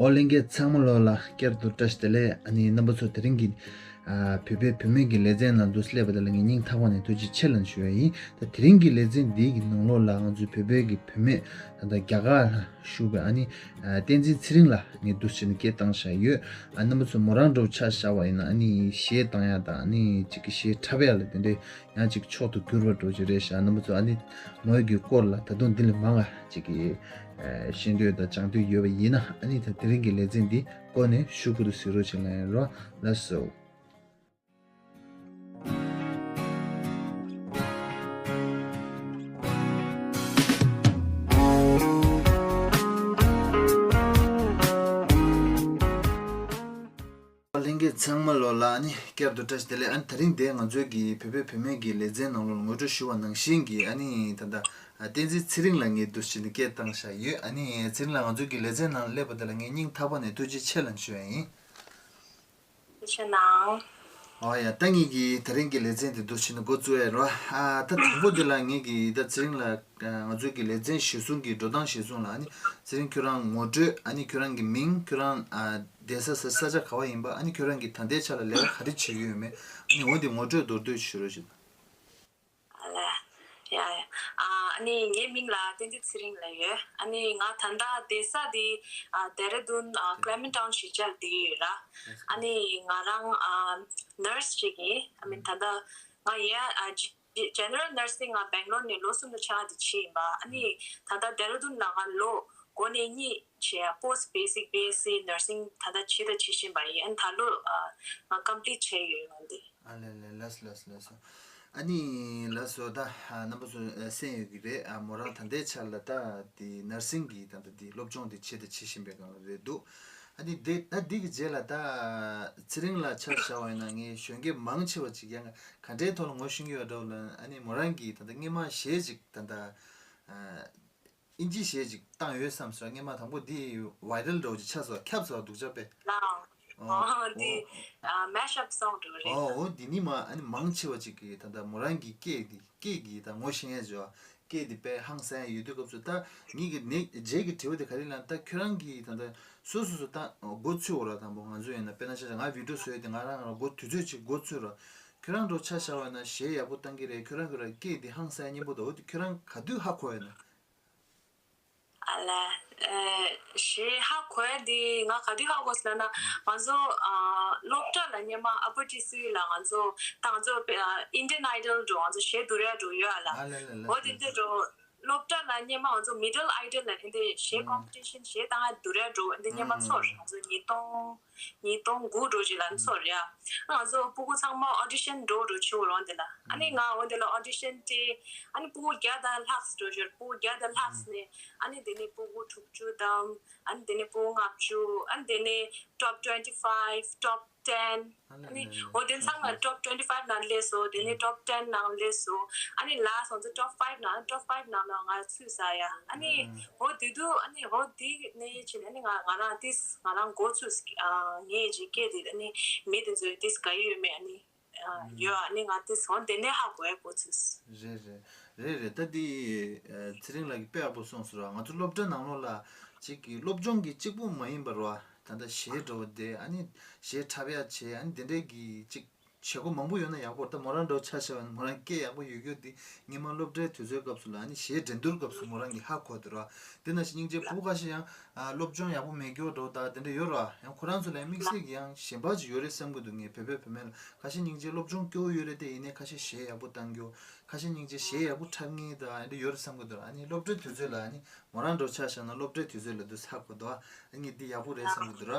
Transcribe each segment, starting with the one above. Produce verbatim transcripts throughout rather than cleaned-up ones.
ཨོ་ལྷན་རྒྱས་ཚང་མ་ལོ་ལ་བསྐྱར་དུ་བཀྲ་ཤིས་བདེ་ལེགས། ཨ་ནི་རྣམ་པ་ཚོ་དེ་རིང་གི་ཨ་བོད་པའི་བུད་མེད་ཀྱི་ལེ་ཚན་ནང་དུ་སླེབས་པ་དེ་ལ་ངས་སྙིང་ཐག་པ་ནས་ཐུགས་རྗེ་ཆེ་ལབ་ཞུ་ཡ་ཡིན། ད་དེ་རིང་གི་ལེ་ཚན་འདིའི་གི་ནང་ལོགས་ལ་ང་ཚོའི་བོད་པའི་གི་བུད་མེད་ད་ལྟ་རྒྱ་གར་ལ་བཞུགས་པའི་ཨ་ནི་ཨ་བསྟན་འཛིན་ཚེ་རིང་ལགས་ངས་འདུག་སེ་བྱས་ནས་སྐད་བཏང་བཞག་ཡོད། ཨ་རྣམ་པ་ཚོ་མོ་རང་འདྲ་བོ་ཆ་བཞག་པ་ཡིན་ན་ཨ་ནི་གཞས་བཏང་ཡ་དང་ཨ་ནི་གཅིག་གི་གཞས་འཁྲབ་ཡ་ལ་དེ་འདྲའི་ཡང་གཅིག་མཆོག་ཏུ་གྱུར་པ་འདྲ་བོ་ཅིག་རེད་ཤག་རྣམ་པ་ཚོ་ཨ་ནི་མོའི་གི་སྐོར་ལ་ད་དུང་འདི་ལས་མང་བ་གཅིག་གི་ཨ་ཤེས་འདོད་དང་སྦྱང་འདོད་ཡོད་པ་ཡིན་ན་ཨ་ནི་ད་དེ་རིང་གི་ལེ་ཚན་འདི་སྐོར་ནས་ཞུ་དགོས་འདུག་ཟེར་རོགས་བྱེད་ལབ་ཡ་རོ། ལགས་སོ། ལྷན་རྒྱས་ཚང་མ་ལོ་ལ་ཨ་ནི་བསྐྱར་དུ་བཀྲ་ཤིས་བདེ་ལེགས། ཨ་ནི་དེ་རིང་འདིར་ང་ཚོའི་གི་བོད་པའི་བུད་མེད་ཀྱི་ལེ་ཚན་ནང་ལོགས་ངོ་སྤྲོད་ཞུ་བ་ནང་བཞིན་གྱི་ཨ་ནི་ད་ལྟ་ཨ་བསྟན་འཛིན་ཚེ་རིང་ལགས་ངས་འདུག་སེ་བྱས་ནས་སྐད་བཏང་བཞག་ཡོད། ཨ་ནི་ཚེ་རིང་ལགས་ང་ཚོའི་གི་ལེ་ཚན་ནང་སླེབས་པ་དེ་ལ་ངས་སྙིང་ཐག་པ་ནས་ཐུགས་རྗེ་ཆེ་ལབ་ཞུ་ཡ་ཡིན། ཐུགས་རྗེ་ཆེ་གནང་། ཨོ་ཡ། ད་ངེད་ཀྱིས་དེ་རིང་གི་ལེ་ཚན་དེ་འདུག་སེ་བྱས་ནས་འགོ་བཙུགས་ཡ་རོ། ཨ་ད་དང་པོ་དེ་ལ་ངེད་ཀྱིས་ད་ཚེ་རིང་ལགས་ང་ཚོའི་གི་ལེ་ཚན་གཞིར་བཟུང་གི་འགྲོ་སྟངས་གཞིར་བཟུང་ལ་ཨ་ནི་ཚེ་རིང་ཁྱོད་རང་ངོ་སྤྲོད། ཨ་ནི་ཁྱོད་རང་གི་མིང་། ཁྱོད་རང་ཨ་བསྡད་ས་ས་ས་ཆ་ག་བ་ཡིན་པ། ཨ་ནི་ཁྱོད་རང་གིས་ད་ལྟའི་ཆ་ལ་ལས་ཀ་ག་རེ་བྱེད་ཀྱི་ཡོད་མེད། ཨ་ནི་འོ་དེ་ངོ་སྤྲོད་མདོར་བསྡུས་ཞུ་རོགས་བྱེད། ཨ་ལས། ཡ་ཡ། ཨ་ནི་ངའི་མིང་ལ་བསྟན་འཛིན་ཚེ་རིང་ལབ་ཡོད། ཨ་ནི་ང་ད་ལྟ་བསྡད་ས་དེ་ཨ་ལྡེ་ར་ལྡུན་ཨ་ཀླེ་མེན་ཊའུན་གཞིས་ཆགས་བསྡད་ཡོད་ར། ཨ་ནི་ང་རང་ཨ་ནར་སི་ཅིག་ཡིན། ཨ་མི་ད་ལྟ་ང་ཡ་ཨ་ཇི་ཇེ་ནེ་རལ་ནར་སིང་ང་སྦེང་ལོར་ནས་ལོ་གསུམ་ལ་ཆགས་དེ་ཕྱིན་ཡིན་པ། ཨ་ནི་ད་ལྟ་ལྡེ་ར་ལྡུན་ལ་ང་ལོ་འགོ་ནས་གཉིས་བྱས་ཡ་པོ་སི་ཊི་བེ་སིག་བི་ཨེས་སི་ནར་སིང་ད་ལྟ་བྱེད་དང་བྱེད་བཞིན་པ་ཡིན། ཨ་ནི་ད་ལོ་ཨ་ང་ཀམ་པི་ལིཊ་བྱས་ཡོད་ང་འདི། ཨ་ལས་ལས། ལགས་སོ་ལགས་སོ་ལགས་སོ། ཨ་ནི་ལགས་སོ། ད་ཨ་རྣམ་པ་ཚོ་ཨ་གསན་ཡོད་ཀྱི་རེད། ཨ་མོ་རང་ད་ལྟའི་ཆར་ལ་ད་དེ་ནར་སིང་གི་ད་ལྟ་དེ་སློབ་སྦྱོང་དེ་བྱེད་དང་བྱེད་བཞིན་པའི་སྒང་ལ་རེད་འདུག་ཨ་ནི་དེ་ད་འདི་གི་རྗེས་ལ་ད་ཚེ་རིང་ལགས་ཆ་བཞག་པ་ཡིན་ན་ངས་གཞོན་སྐྱེས་མང་ཆེ་བ་ཅིག་ཡང་ག་འདྲའི་ཐོག་ལ་ངོ་ཤེས་ཀྱི་ཡོད་འགྲོ་ལ། ཨ་ནི་མོ་རང་གིས་ད་ལྟ་སྔོན་མ་གཞས་ཅིག་ད་ལྟ་ཨ། ཨིན་ཇི་གཞས་ཅིག་བཏང་ཡོད་བསམ་སོང་། སྔོན་མ་དང་པོ་འདི་ཝའི་རལ་འདྲ་བོ་ཅིག་ཆགས་སོང་། ཁྱབ་སོང་འདུག་ཅག་པས། ལའོ། ཨོ། ཨོ་འདི་ཨ་མེ་ཤ་ཨབ་སོང་འདྲ་བོ་རེད། ཨོ། ཨོ་འདི་ནི་མ་ཨ་ནི་མང་ཆེ་བ་ཅིག་གིས་ད་ལྟ་མོ་རང་གི་སྐད་འདི་སྐད་ཀྱིས་ད་ངོ་ཤེས་ཡ་བྱོས། སྐད་འདི་དཔེ་ཧང་སང་ཡ་ཡོད་དུས་སྐབས་སུ་ད་ངེད་ཀྱི་ནས་རྗེས་ཀྱི་དྲི་བ་དེ་ག་རེ་ལབ་ན། ད་ཁྱོད་རང་གིས་ད་ལྟ་སོ་སོ་སོ་ད་འགོ་ཚུགས་འོ་ར། དང་པོ་ང་ཚོ་ཡིན་ན་དཔེར་ན་ཆ་བཞག་ང་བི་ཌིའོ་བཟོས་ཏེ་ང་རང་རང་འགོ་དུས་ཚོད་ཅིག་འགོ་ཚུགས་ར། ཁྱོད་རང་འགྲོ་ཆ་བཞག་པ་ན་གཞས་ཡག་པོ་བཏང་གི་རེད། ཁྱོད་རང་གི་ར་སྐད་འདི་ཧང་སང་ཡ་སྙན་པོ་འདུག་འོ་དེ་ཁྱོད་རང་ག་དུས་ཧ་གོ་ཡོད་ན། ཨ་ལ། ཨེ། གཞས་ཧ་གོ་ཡ་དེ་ང་ག་དུས་ཧ་གོ་ཟེར་ན། ང་ཚོ་ཨ་སློབ་གྲྭ་ལ་སྔོན་མ་ཨ་པར་ཊི་སི་ལ་ང་ཚོ་ད་ང་ཚོ་ཨ་ཨིན་ཌི་ཡན་ཨའི་ཌལ་འགྲོ། ང་ཚོ་གཞས་བསྡུར་ཡ་འགྲོ་ཡོད་ཨ་ལ། ཨ་ལ་ལ་ལ། འོ་དེ་འདྲ་འགྲོ། སློབ་གྲྭ་ལ་སྔོན་མ་ང་ཚོ་མི་ཌལ་ཨའི་ཌལ་ལ་དེ་འདྲ་གཞས་ཀོམ་པི་ཊི་ཤན་གཞས་བཏང་ཡ་བསྡུར་ཡ་འགྲོ། དེ་འདྲ་སྔོན་མ་ཚོར། ང་ཚོ་ཉིས་སྟོང་ཉིས་སྟོང་དགུ་འགྲོ་ཅིག་ལ་ཚོར་ཡ། ང་ཚོ་ཕྲུ་གུ་ཚང་མ་ཨོ་ཌི་ཤན་འགྲོ་འགྲོ་བྱེད་དགོས་རེད་འོ་དེ་ལ། ཨ་ནི་ང་འོ་དེ་ལ་ཨོ་ཌི་ཤན་སྤྲད། ཨ་ནི་ཕྲུ་གུ་བརྒྱ་དང་ལྷག་འགྲོ་ཞོར་ཕྲུ་གུ་བརྒྱ་དང་ལྷག་ནས། ཨ་ནི་དེ་ནས་ཕྲུ་གུ་དྲུག་ཅུ་བདམས། ཨ་ནི་དེ་ནས་ཕྲུ་གུ་ལྔ་བཅུ། ཨ་ནི་དེ་ནས་ཊོབ་ཊུ་ཝེན་ཊི་ཕའིབ། ཊོབ་ཊེན། ཨ་ནི་འོ་དེ་ཚང་མ་ཊོབ་ཊུ་ཝེན་ཊི་ཕའིབ་ནང་སླེབས་སོང་། དེ་ནས་ཊོབ་ཊེན་ནང་སླེབས་སོང་། ཨ་ནི་ལ་སོང་ཙང་ཊོབ་ཕའིབ་ནང་ཊོབ་ཕའིབ་ནང་ལ་ང་ཚུད་ས་ཡ། ཨ་ནི་འོ་དེ་དུས་ཨ་ནི་འོ་དེ་ནས་ཕྱིན་ཨ་ནི་ང་ང་རང་ཏིས་ང་རང་འགོ་ཚུགས། ཨ་ངས་ཅིག་སྐད་དེ་ཨ་ནི་མི་དེ་ཚོས་ཏིས་དགའ་ཡི་ཡོད་མེད་ཨ་ནི་ཨ་ཡོད། ཨ་ནི་ང་ཏིས་འོ་དེ་ནས་ཧ་གོ་ཡ་འགོ་ཚུགས། རེད་རེད། རེད་རེད། ད་འདི་ཚེ་རིང་ལགས་ཀྱིས་དཔེ་ཡག་པོ་གསུངས་སོང་ར། ང་ཚོ་སློབ་གྲྭ་ནང་ལོགས་ལ་ཅིག་གི་སློབ་སྦྱོང་གི་གཅིག་པུ་མ་ཡིན་པ་ར། ད་ལྟ་གཞས་འགྲོ་བ་དེ་ཨ་ནི་གཞས་འཁྲབ་ཡ་བྱས། ཨ་ནི་དེ་འདྲའི་གི་ཅིག་བྱེད་སྒོ་མང་པོ་ཡོད་ན་ཡག་པོ། ད་མོ་རང་འདྲ་བོ་ཆ་བཞག་པ་ན་མོ་རང་སྐད་ཡག་པོ་ཡོད་རྒྱུ་དེ་སྔོན་མ་སློབ་གྲྭའི་དུས་ཚོད་སྐབས་སུ་ལ་ཨ་ནི་གཞས་འགྲན་བསྡུར་སྐབས་སུ་མོ་རང་གིས་ཧ་གོ་འདུག་ར། དེ་ནང་བཞིན་སྙིང་རྗེ་ཕྲུ་གུ་ཁ་ཤས་ཡང་ཨ་སློབ་སྦྱོང་ཡག་པོ་མེད་རྒྱུ་འདྲ་བོ་ད་དེ་འདྲ་ཡོད་ར། ཡང་ཁོ་རང་ཚོ་ལ་ཡང་དམིགས་བསལ་གྱི་ཡང་ཞེན་པ་ཅིག་ཡོད་རེད་བསམ་གྱི་འདུག་ངས་བོད་པའི་བུད་མེད་ལ་ཁ་ཤས་སྙིང་རྗེ་སློབ་སྦྱོང་སྐྱོ་བོ་ཡོད་རེད་དེ། ཡིན་ནའི་ཁ་ཤས་གཞས་ཡག་པོ་བཏང་རྒྱུ། ཁ་ཤས་སྙིང་རྗེ་གཞས་ཡག་པོ་འཁྲབ་མཁན་དང་ཨ་འདྲ་ཡོད་རེད་བསམ་གྱི་འདུག་ར། ཨ་ནི་སློབ་གྲྭའི་དུས་ཚོད་ལ་ཨ་ནི་མོ་རང་འདྲ་བོ་ཆ་བཞག་ན་སློབ་གྲྭའི་དུས་ཚོད་ལ་འདུག་ཧ་གོ་འདུག་ཨ། ཨ་ནི་འདི་ཡག་པོ་རེད་བསམ་གྱི་འདུག་ར།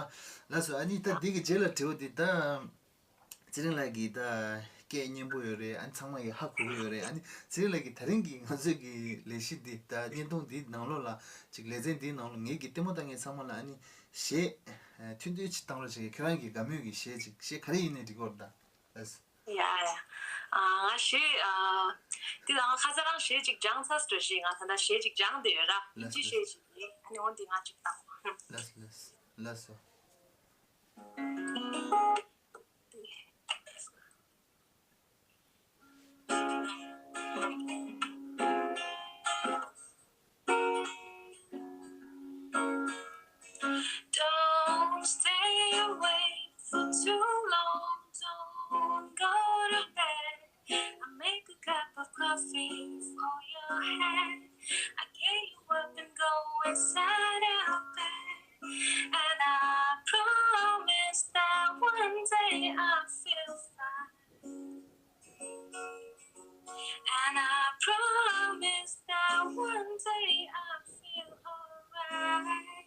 ལགས་སོ། ཨ་ནི་ད་འདི་གི་རྗེས་ལ་དྲི་བ་འདི་ད། ཚེ་རིང་ལགས་ཀྱིས་ད་སྐད་སྙན་པོ་ཡོད་རེད། ཨ་ནི་ཚང་མ་གིས་ཧ་གོ་གི་ཡོད་རེད། ཨ་ནི་ཚེ་རིང་ལགས་ཀྱིས་ད་རིང་གི་ང་ཚོའི་གི་ལས་གཞི་འདི་ད་བརྙན་ཐུང་འདིའི་ནང་ལོགས་ལ་ཅིག་ལེ་ཚན་འདིའི་ནང་ལོགས་ངེད་ཀྱི་ལྟད་མོ་ལྟ་མཁན་ཚང་མ་ལ་ཨ་ནི་གཞས་ཐུང་ཐུང་ཅིག་བཏང་རོགས་བྱེད། ཁྱོད་རང་གི་དགའ་མོས་ཀྱི་གཞས་ཅིག་གཞས་ག་རེ་ཡིན་ནའི་འགྲིག་གི་རེད་ད། ལགས་སོ། ཡ་ཡ། ཨ་ང་གཞས་ཨ་འདི་ད་ང་ཁ་སང་རང་གཞས་ཅིག་སྦྱངས་ཚར་འགྲོ་ཞེས། ང་ད་ལྟ་གཞས་ཅིག་སྦྱངས་བསྡད་ཡོད་ར། ཨིན་ཇི་གཞས་ཅིག་ཡིན། ཨ་ནི་འོ་འདི་ང་ཅིག་བཏང་། ལགས་སོ་ལགས་སོ་ལགས་སོ། Coffee for your head. I get you up and go inside out bed. And I promise that one day I'll feel fine. And I promise that one day I'll feel alright.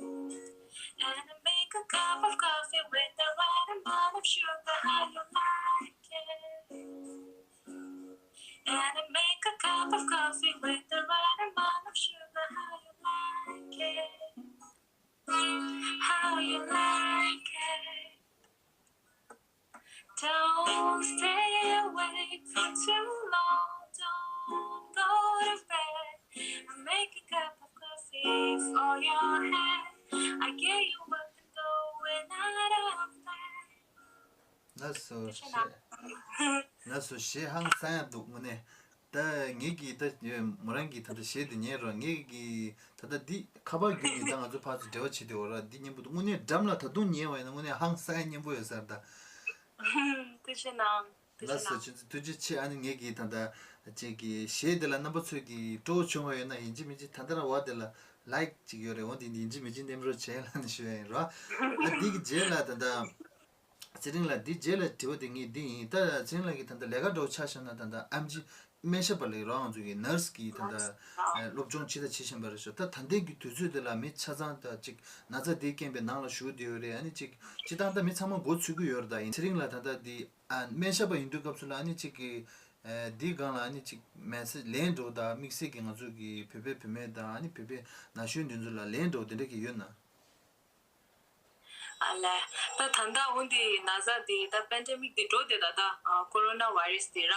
And I make a cup of coffee with the right amount of sugar. How you like it? And I make a cup of coffee with the right amount of sugar. How you like it? How you like it? Don't stay awake for too long. Don't go to bed. I make a cup of coffee for your head. I get you up and going out of bed. ལགས་སོ། ལགས་སོ། གཞས་ཧང་སང་ཡག་འདུག་དངོས་གནས། ད་ངེད་ཀྱིས་ད་མོ་རང་གིས་ད་ལྟ་གཞས་འདི་ཉན་རོགས། ངེད་ཀྱིས་ད་ལྟ་འདི་ཁ་པར་བརྒྱུད་ནས་ད་ང་ཚོ་ཕར་ཚུར་འབྲེལ་བ་བྱེད་དུས་འོ་ར་འདི་སྙན་པོ་འདུག་དངོས་གནས་འགྲམ་ལ་ད་དུང་ཉན་བ་ཡིན་ན་དངོས་གནས་ཧང་སང་ཡག་སྙན་པོ་ཡོད་ས་རེད་ད། ཐུགས་རྗེ་གནང་། ཐུགས་རྗེ་ལགས་སོ། གནང་། ཁྱེད་ཚོ་ཐུགས་རྗེ་ཆེ། ཨ་ནི་ངེད་ཀྱིས་ད་ལྟ་ཅིག་གི་གཞས་འདི་ལ་རྣམ་པ་ཚོས་ཀྱི་སྤྲོ་བོ་བྱུང་བ་ཡོད་ན་ཡིན་གཅིག་མིན་གཅིག་ད་ལྟ་ར་བ་འདི་ལ་ལའིཀ་ཅིག་ཡོད་རེད། འོ་འདི་ཡིན་གཅིག་མིན་གཅིག་ནེམ་རོགས་བྱས་ལ་ནི་ཞུ་ཡ་ཡིན་རོ། ཨ་འདི་གི་རྗེས་ལ་ད་ལྟ་ཚེ་རིང་ལགས་འདི་རྗེས་ལ་དྲི་བ་དེ་ངས་འདི་ཡིན། ད་ཚེ་རིང་ལགས་ཀྱིས་ད་ལྟ་ལས་ཀ་འགྲོ་ཆ་བཞག་ན་ད་ལྟ་ཨེམ་ཆི་སྨན་ཞབས་པ་ལས་རོགས་ང་ཚོ་གི་ནར་སི་གི་ད་ལྟ་ཨ་སློབ་སྦྱོང་ཅི་ད་བྱེད་བཞིན་པ་རེད་ཤག་ད་ད་ལྟའི་གི་དུས་ཚོད་འདི་ལ་མི་ཆ་ཚང་ད་ཅིག་ན་ཚ་འདིའི་རྐྱེན་པས་ནང་ལ་བཞུགས་བསྡད་ཡོད་རེད། ཨ་ནི་ཅིག་སྤྱིར་བཏང་ད་མི་ཚང་མ་མགོ་ཚོད་ཀྱི་ཡོད་རེད། ད་ཡིན་ཚེ་རིང་ལགས་ད་ལྟ་འདི་ཨ་སྨན་ཞབས་པ་ཡིན་དུས་སྐབས་སུ་ལ་ཨ་ནི་ཅིག་གི་ཨ་འདིའི་སྒང་ལ་ཨ་ནི་ཅིག་མེ་སེ་ཇི་ལན་འགྲོ་ད་དམིགས་བསལ་གྱི་ང་ཚོ་གི་བོད་པའི་བུད་མེད་དང་ཨ་ནི་བོད་པའི་ན་གཞོན་འདི་ཚོ་ལ་ལན་འགྲོ་དེ་འདྲ་གི་ཡོད་ན། ཨ་ལས། ད་ད་ལྟ་འོ་འདི་ན་ཚ་འདི་ད་པེན་ཌེ་མིག་འདི་འགྲོ་བསྡད་ད་ད་ཨ་ཀོ་རོ་ན་ཝའི་རས་འདི་ར།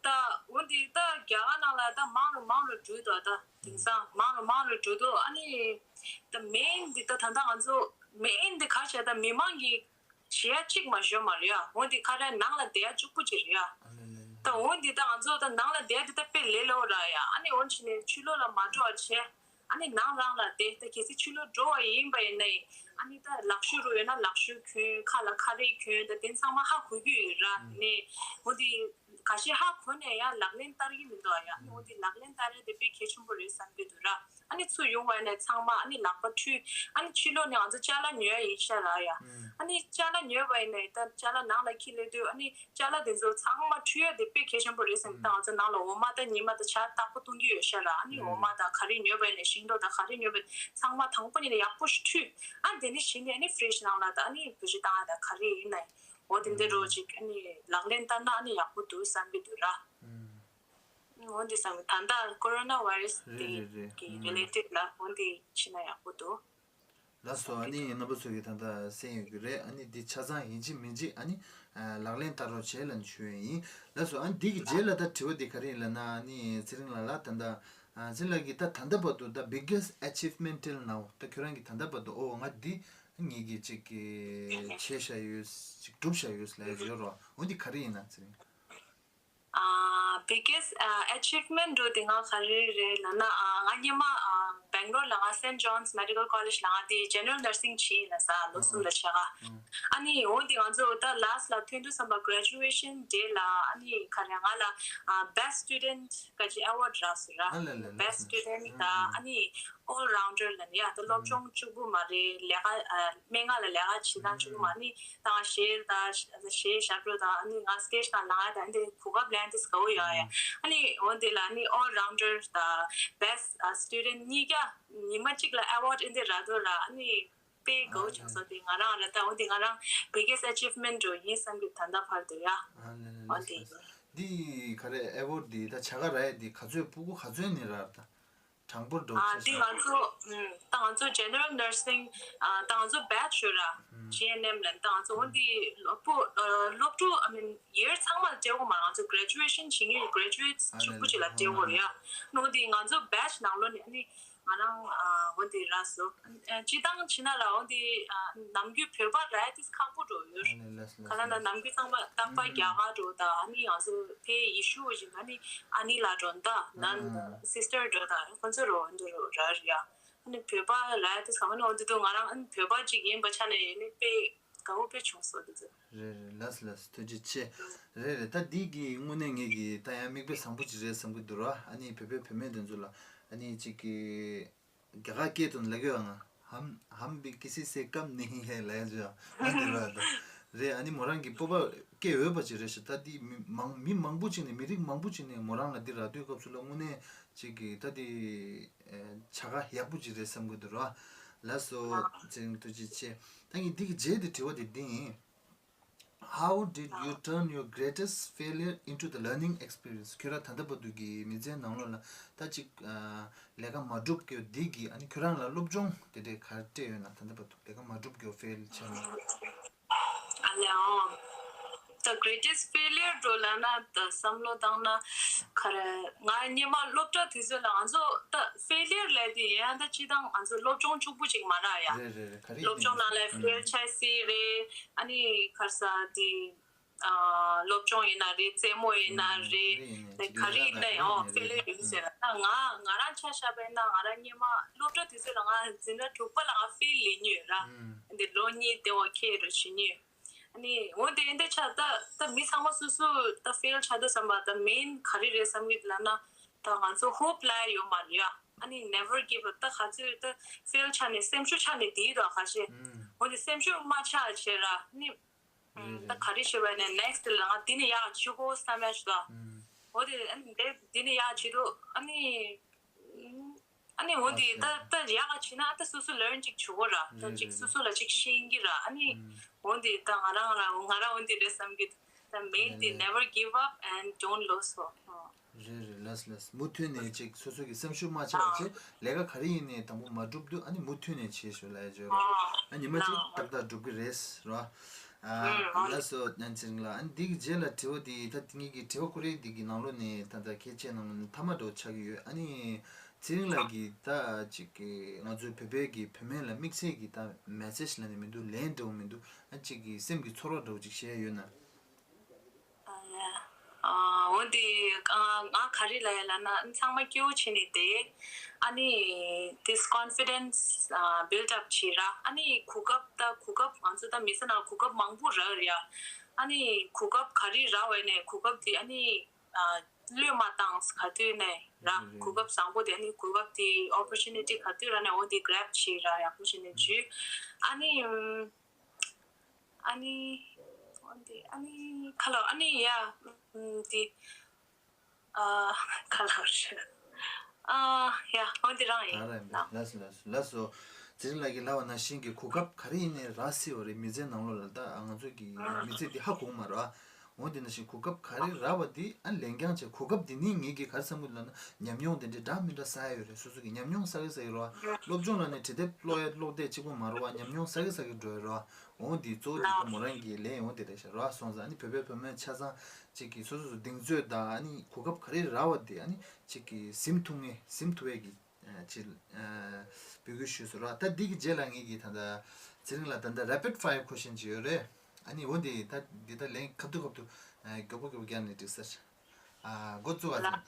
ད་འོ་འདི་ད་རྒྱ་གར་ནང་ལ་ད་མང་རུ་མང་རུ་འགྲོ་ཡི་འདུག་ད་དེང་སང་མང་རུ་མང་རུ་འགྲོ་འདུག་ཨ་ནི་ད་མེན་འདི་ད་ད་ལྟ་ང་ཚོ་མེན་འདི་ག་རེ་བྱས་ད་མི་མང་གི་བྱེད་ཡ་གཅིག་མ་ཞོ་མ་རེད་ཡ། འོ་འདི་ཁ་ར་ནང་ལ་བསྡད་ཡ་གཅིག་པུ་ཅིག་རེད་ཡ། ད་འོ་འདི་ད་ང་ཚོ་ད་ནང་ལ་བསྡད་ཡ་འདི་ད་དཔེ་ལས་སླ་བོ་ར་ཡ། ཨ་ནི་འོ་ཕྱིན་ནས་ཕྱི་ལོགས་ལ་མ་འགྲོ་བ་བྱས། ཨ་ནི་ནང་རང་ལ་བསྡད། ད་གལ་སྲིད་ཕྱི་ལོགས་འགྲོ་བ་ཡིན་པ་ཡིན་ན་ཡིན། ཨ་ནི་ད་ལག་ཤུབས་རུ་ཡོད་ན་ལག་ཤུབས་གྱོན། ཁ་ལ་ཁ་རས་གྱོན། ད་དེ་ཚང་མ་ཧ་གོ་གི་ཡོད་ར། ནས་འོ་འདི་ཁ་ཤས་ཧ་གོ་ནས་ཡང་ལག་ལེན་བསྟར་གི་མི་འདུག་ཨ་ཡ། ཨ་ནི་འོ་འདི་ལག་ལེན་བསྟར་ཡ་དེ་དཔེ་གལ་ཆེན་པོ་རེད་བསམ་གི་འདུག་ར། ཨ་ནི་ཚུར་ཡོང་བ་ཡིན་ན་ཚང་མ་ཨ་ནི་ལག་པ་འཁྲུ། ཨ་ནི་ཕྱི་ལོགས་ནས་ང་ཚོ་ཅ་ལག་ཉོ་ཡ་ཡིན་ཤག་ར་ཡ། ཨ་ནི་ཅ་ལག་ཉོས་པ་ཡིན་ན་ད་ཅ་ལག་ནང་ལ་འཁྱེར་སླེབས་དུས་ཨ་ནི་ཅ་ལག་དེ་ཚོ་ཚང་མ་འཁྲུ་ཡ་དེ་དཔེ་གལ་ཆེན་པོ་རེད་བསམ་གི། ད་ང་ཚོ་ནང་ལ་འོ་མ་དང་ཉི་མ་དང་ཇ་རྟག་པར་བཏུང་གི་ཡོད་ཤག་ར། ཨ་ནི་འོ་མ་དང་ག་རེ་ཉོས་པ་ཡིན་ན་ཤིང་ཏོག་དང་ག་རེ་ཉོས་པ་ཚང་མ་དང་པོ་ཉིད་ནས་ཡག་པོ་ཞིག་འཁྲུ། ཨ་དེ་ནས་གཞི་ནས་ཨ་ནི་ཕི་རིཇ་ནང་ལ་ད་ཨ་ནི་བེད་སྤྱོད་བཏང་ཡ་ད་ག་རེ་ཡིན་ན་འོ་དེ་འདྲ་རོ་ཅིག་ཨ་ནི་ལག་ལེན་བསྟར་ན་ཨ་ནི་ཡག་པོ་འདུག་བསམ་གི་འདུག་ར། འོ་འདི་བསམ་གི། ད་ལྟ་ཀོ་རོ་ན་ཝའི་རས་རེད་དེ་རེད་རེད། གི་རི་ལེ་ཊེཌ་ལ་འོ་འདི་ཕྱིན་ན་ཡག་པོ་འདུག་ལགས་སོ། ཨ་ནི་རྣམ་པ་ཚོ་གིས་ད་ལྟ་གསན་ཡོད་ཀྱི་རེད། ཨ་ནི་འདི་ཆ་ཚང་ཡིན་གཅིག་མིན་གཅིག་ཨ་ནི་ལག་ལེན་བསྟར་རོགས་བྱེད་ལབ་ནས་ཞུ་ཡས་ཡིན། ལགས་སོ། ཨ་ནི་འདི་གི་རྗེས་ལ་ད་དྲི་བ་འདི་ག་རེ་ཡིན་ལབ་ན། ཨ་ནི་ཚེ་རིང་ལགས་ལ་ད་ལྟ་ཚེ་རིང་ལགས་ཀྱིས་ད་ད་ལྟ་བར་དུ་ད་biggest achievement till now ད་ཁྱོད་རང་གིས་ད་ལྟ་བར་དུ་ཨོ་ང་འདི་ངེད་ཀྱིས་ཅིག་གི་བྱས་བཞག་ཡོད་ཅིག་བསྒྲུབས་བཞག་ཡོད་ལབ་ཡོད་རོ། འོ་འདི་ག་རེ་ཡིན་ན་ཚེ་རིང་། ཨ་biggest ཨ་achievement འགྲོ་དེ་ང་ག་རེ་རེད་ལབ་ན། ཨ་ང་སྔོན་མ་ཨ་Bangalore ལ་ང་Saint John's Medical College ལ་ང་དེ་General Nursing བྱས་ཡིན་ལ་ས་ལོ་གསུམ་ལ་བྱས་ག་ཨ་ནི་འོ་དེ་ང་ཚོ་ད་last ལ་ཐོན་དུས་ཙམ་པ་graduation day ལ་ཨ་ནི་ག་རེ་ང་ལ་ཨ་best student ག་ཅི་award རག་སོང་ར། ཨ་ལེ་ལེ་ལེ། Best student ད་ཨ་ནི་all rounder ལ་ནི་ཡ་ད་སློབ་སྦྱོང་གཅིག་པུ་མ་རེད། ལས་ཀ་ཨ་སྨན་ཁང་ལ་ལས་ཀ་བྱེད་སྟངས་གཅིག་པུ་མ་ནི། ད་ང་གཞས་ད་གཞས་ཞབས་བྲོ་དང་ཨ་ནི་ང་stage ནང་ལངས་ཡ་དང་འདི་གོ་སྐབས་ལེན་དུས་དགའ་བོ་ཡོད་ཡ། ཨ་ནི་འོ་འདི་ལ་ཨ་ནི་all rounder ད་best student གཉིས་ཀ་ཉི་མ་གཅིག་ལ་award འདི་རག་འདུག་ར། ཨ་ནི་དཔེ་དགའ་བོ་བྱུང་སོང་། དེ་ང་རང་ལ་ད་འོ་འདི་ང་རང་biggest achievement འགྲོ་ཡིན་བསམ་གི་ད་ལྟ་བར་དུ་ཡ། འོ་འདི་འདི་ག་རེ་award འདི་ད་བྱ་དགའ་རག་ཡ་འདི་ག་ཚོད་ཕྲུ་གུ་ག་ཚོད་ནི་རག་ད། གྲངས་འབོར་འགྲོ་ཨ་ཆེ་འདི་ས། ང་ཚོ་ཨུམ་ད་ང་ཚོ་General Nursing ཨ་ད་ང་ཚོ་batch ཡོད་ར། ཨུམ། G N M ལབ་ད་ང་ཚོ་འོ་འདི་སློབ་ཕྲུག་ཨ་སློབ་ཕྲུག I mean year ཚང་མ་ལ་སྤྲད་དགོས་མ་རེད། ང་ཚོ་graduation བྱེད་མཁན་graduates ཨ་གཅིག་པུ་ཅིག་ལ་སྤྲད་དགོས་རེད་ཡ། ཨ་འོ་འདི་ང་ཚོ་batch ནང་ལོགས་ནས་ཨ་ནི་ང་རང་ཨ་འོ་འདི་རག་སོང་། ཨ་སྤྱི་བཏང་བྱས་ན་ལ་འོ་འདི་ཨ་ནམ་རྒྱུན་བོད་པ་རག་ཡ་དེ་ཁག་པོ་འགྲོ་ཡོད། ཨ་ནི་ལགས་སོ་ལགས་སོ། ག་ལ་ན་ནམ་རྒྱུན་ཚང་མ་རྟག་པར་རྒྱ་གར་འགྲོ་ད་ཨ་ནི་ང་ཚོ་ཕའི་ཡེ་ཤུ་བཞིན་ཨ་ནི་ཨ་ནི་ལ་འགྲོ་ད་ནན་sister འགྲོ་ད་ཁོ་ཚོ་རོ་འདི་རོ་ར་ར་ཡ། ཨ་ནི་བོད་པ་ར་ཡ་དེ་ཚང་མ་ནི་འོ་འདི་དུ་ང་རང་ཨ་ནི་བོད་པ་ཅིག་ཡིན་པ་ཆ་ནས་ཡིན་ནི་དཔེ་ དགའ་བོ་དཔེ་བྱུང་སོང་དེ་ཚོ། རེད་རེད། ལགས་ལགས། ཐུགས་རྗེ་ཆེ། རེད་རེད། ད་འདི་གི་དངོས་གནས་ངེད་ཀྱི་ད་ཡང་མིག་དཔེ་བཟང་པོ་ཅིག་རེད་བསམ་གྱི་འདུག་ར། ཨ་ནི་བོད་པའི་བུད་མེད་དེ་ཚོ་ལ་ཨ་ནི་ཅིག་གི་རྒྱ་གར་སྐད་དུ་ལབ་ཀྱི་ཡོད། ང་ཧམ་ཧམ་བི་ཀི་སི་སེ་ཀམ་ནི་ཧི་ཧེ་ལབ་ཡ་ཅིག་ཡོད། ཨ་འདི་ར་ད་རེད། ཨ་ནི་མོ་རང་གི་སྤོབས་པ་སྐྱེ་འོས་པ་ཅིག་རེད་ཤག་ད་འདི་མི་མང་མི་མང་པོ་ཅིག་ནས་མི་རིགས་མང་པོ་ཅིག་ནས་མོ་རང་ལ་འདི་རག་དུས་སྐབས་སུ་ལ་དངོས་གནས་ཅིག་གི་ད་འདི་བྱ་དགའ་ཡག་པོ་ཅིག་རེད་བསམ་གྱི་འདུག་ར། ལགས་སོ། ཚེ་རིང་ཐུགས་རྗེ་ཆེ། ད་ངས་འདི་གི་རྗེས་དེ་དྲི་བ་དེ་འདི་ཡིན། How did you turn your greatest failure into the learning experience? ཁྱོད་རང་ད་ལྟ་བར་དུ་གི་མི་ཚེའི་ནང་ལོགས་ལ་ད་ཅིག་ཨ་ལས་ཀ་མ་འགྲུབ་རྒྱུ་འདི་གི་ཨ་ནི་ཁྱོད་རང་ལ་སློབ་སྦྱོང་དེ་འདྲས་ག་རེ་སྤྲད་ཡོད་ན། ད་ལྟ་བར་དུ་ལས་ཀ་མ་འགྲུབ་རྒྱུ་ཕེལ་ཆགས་ན། ཨ་ལེ་ཨོ། The greatest failure འགྲོ་ལབ་ན་ད་བསམ་བློ་བཏང་ན་ག་རེ། ང་སྔོན་མ་སློབ་གྲྭ་དུས་ཚོད་ལ་ང་ཚོ་ད་failure ལབ་དེ་ཡང་ད་སྤྱིར་བཏང་ང་ཚོ་སློབ་སྦྱོང་ཕྱུག་པོ་ཅིག་མ་རག་ཡ། རེད་རེད་རེད། ག་རེ་སློབ་ཡིན་སྦྱོང་ནང་ལ་ཕེལ་ཆགས་སྲིད་རེད། ཨ་ནི་ག་རེ་ཟ་དེ། ཨ་སློབ་སྦྱོང་ཡིན་ན་རེད། རྩེད་མོ་ཡིན་ན་རེད། ཨ་ནི་ག་རེ་ཡིན་ན་ཡང་ཕེལ་ཡོད་ཟེར་ན། ད་ང་ང་རང་ཆ་བཞག་པ་ཡིན་ན་ང་རང་སྔོན་མ་སློབ་གྲྭ་དུས་ཚོད་ལ་ང་འཛིན་གྲྭ་དྲུག་པ་ལ་ང་ཕེལ་ལེན་མྱོང་ཡོད་ར། འདི་ལོ་གཉིས་དེ་འོ་ཁེ་རུ་བྱེད་མྱོང་ཡོད། ཨ་ནི་འོ་དེ་འདི་ཆ་ད་ད་མི་ཚང་མ་སོ་སོ་ད་ཕེལ་ཆགས་འདུག་བསམ་པ་ད་མེན་ག་རེ་རེད་བསམ་གྱི་འདུག་ལབ་ན། ད་ང་ཚོ་ཧོབ་ལ་ཡོད་མ་རེད་ཡ། ཨ་ནི་never give up ད་ག་ཚོད་ད་ཕེལ་ཆགས་ནས་སེམས་ཤུགས་ཆག་ནས་དེའི་ཐོག་ཁ་ཤས། འོ་དེ་སེམས་ཤུགས་མ་ཆག་བྱས་ར་ཨ་ནི། རེད་ད་རེད། ག་རེ་བྱེད་པ་ནས་next ལ་ང་འདི་ནས་ཡག་བྱེད་དགོས་བསམ་ཡ་ཞིག་ལ། ཨུམ། འོ་དེ་ཨ་ནི་འདི་འདི་ནས་ཡག་བྱེད་དུ་ཨ་ནི། ཨ་ནི་འོ་དེ་ད་ད་ཡག་བྱེད་ན་ད་སོ་སོ་learn ཅིག་བྱེད་དགོས་ར། ད་རེད་ཅིག་རེད་སོ་རེད། སོ་ལ་ཅིག་ཤེས་ཀྱི་ར་ཨ་ནི། ཨུམ། འོ་དེ་ད་ང་རང་རང་ང་རང་འོ་དེ་རེད་བསམ་གྱི། ད་main ལས་དེ་ལས། Never give up and don't lose hope. ཨོ། རེད་རེད། ལགས་ལགས། མུ་མཐུད་ནས་ཅིག་སོ་སོ་གི་སེམས་ཤུགས་མ་ཆག་པ་བྱས། ལས་ཀ་ག་རེ་ཡིན་ནའི་དང་པོ་མ་འགྲུབ་དུས་ཨ་ནི་མུ་མཐུད་ནས་བྱེད་ཤོག་ལབ་ཡ་བརྗོད་རོགས། ཨ་ཉི་མ་གཅིག་ཏག་ཏག་འགྲུབ་ཀྱི་རེད་རོ། ཨ་ལགས་སོ། ཨ་ཚེ་རིང་ལགས། ཨ་ནི་འདི་གི་རྗེས་ལ་དྲི་བ་འདི་ད་ངེད་ཀྱི་དྲི་བ་ཀུ་རེ་འདི་གི་ནང་ལོགས་ནས་ད་ལྟ་གལ་ཆེ་ནང་མཐའ་མ་འདྲ་བོ་ཆགས་ཀྱི་ཡོད། ཨ་ནི་ཚེ་རིང་ལགས་ཀྱིས་ད་ཅིག་གི་ང་ཚོའི་བོད་པའི་གི་བུད་མེད་ལ་དམིགས་བསལ་གྱི་ད་message ལབ་ནས་མི་འདུག་ལན་འདྲ་བོ་མི་འདུག་ཨ་ཅིག་གི་སེམས་ཀྱི་ཚོར་བ་འདྲ་བོ་ཅིག་བཤད་ཡ་ཡོད་ན། ཨ་ཡ། ཨ་འོ་འདི་ཨ་ང་ག་རེ་ལབ་ཡ་ལབ་ན་ཚང་མ་སྐྱིད་པོ་བྱས་ནས་བསྡད། ཨ་ནི་this confidence ཨ་build up བྱེད་ར། ཨ་ནི་གོ་སྐབས་ད་གོ་སྐབས་ང་ཚོ་ད་མི་ཚེ་ནང་གོ་སྐབས་མང་པོ་རག་རེད་ཡ། ཨ་ནི་གོ་སྐབས་ག་རེ་རག་པ་ནས་གོ་སྐབས་དེ་ཨ་ནི་ཨ་བློས་མ་བཏང་ག་དུས་ནས་ར། རེད་རེད། གོ་སྐབས་བཟང་པོ་དེ་ཨ་ནི་གོ་སྐབས་དེ་opportunity ག་དུས་རག་ནས་འོ་འདི་grab བྱེད་ར། ཡག་པོ་བྱས་ནས་བྱོས། ཨ་ནི་ཨ་ནི། འོ་འདི་ཨ་ནི་ཁ་ལོ་ཨ་ནི་ཡ། ཨུམ་འདི། ཨ་ཁ་ལོ་རེད། ཨ་ཡ་འོ་འདི་རང་ཡིན་ཨ་ར་ཡིན་ན། ལགས་སོ་ལགས་སོ་ལགས་སོ། ཚེ་རིང་ལགས་ཀྱིས་ལབ་པ་ནང་བཞིན་གྱི་གོ་སྐབས་ག་རེ་ཡིན་ནའི་རག་སྲིད་པ་རེད། མི་ཚེ་ནང་ལོགས་ལ་ད་ང་ཚོ་གི་མི་ཚེ་འདི་ཧ་གོ་མ་རེད་པ། འོ་དེ་ནང་བཞིན་གོ་སྐབས་ག་རེ་རག་པ་འདི་ཨ་ལེན་རྐྱང་བྱས། གོ་སྐབས་འདི་ནི་ངེད་ཀྱིས་ག་རེ་བསམ་གྱི་ལབ་ན་ཉམས་མྱོང་དེ་འདྲའི་འདྲ་མི་འདྲ་བསགས་ཡ་ཡོད་རེད། སོ་སོ་གི་ཉམས་མྱོང་བསགས་གི་བསགས་གི་རེད་པ། སློབ་སྦྱོང་ལབ་ནས་བྲིས་དེབ་ཀློག་ཡ་ཀློག་བསྡད་གཅིག་པོ་མ་རེད་པ། ཉམས་མྱོང་བསགས་གི་བསགས་གི་འགྲོ་ཡ་རེད་པ། འོ་འདི་གཙོ་བོ་འདི་ད་མོ་རང་གི་ལན་འོ་དེ་རེད་ཤག་རེད་པ། སོང་ཙང་ཨ་ནི་བོད་པའི་བུད་མེད་ཆ་ཚང་གཅིག་གིས་སོ་སོ་སོ་གདེང་ཚོད་དང་ཨ་ནི་གོ་སྐབས་ག་རེ་རག་པ་དེ་ཨ་ནི་གཅིག་གིས་ཟིན་ཐུབ་ངེས་ཟིན་ཐུབ་ཡས་ཀྱི་ཅིག་འབོད་སྐུལ་ཞུས་སོང་ར། ད་འདི་གི་རྗེས་ལ་ངེད་ཀྱིས་ད་ལྟ་ཚེ་རིང་ལགས་ད་ལྟ་rapid fire question ཅིག་ཡོད་རེད། ཨ་ནི་འོ་འདི་ད་འདི་ད་ལན་ཁ་ཐུག་ཁ་ཐུག་མགྱོགས་པོ་མགྱོགས་པོ་རྒྱག་ནས་འགྲིག་ས་རེད། ཨ་འགོ་བཙུགས་པ་ཙམ།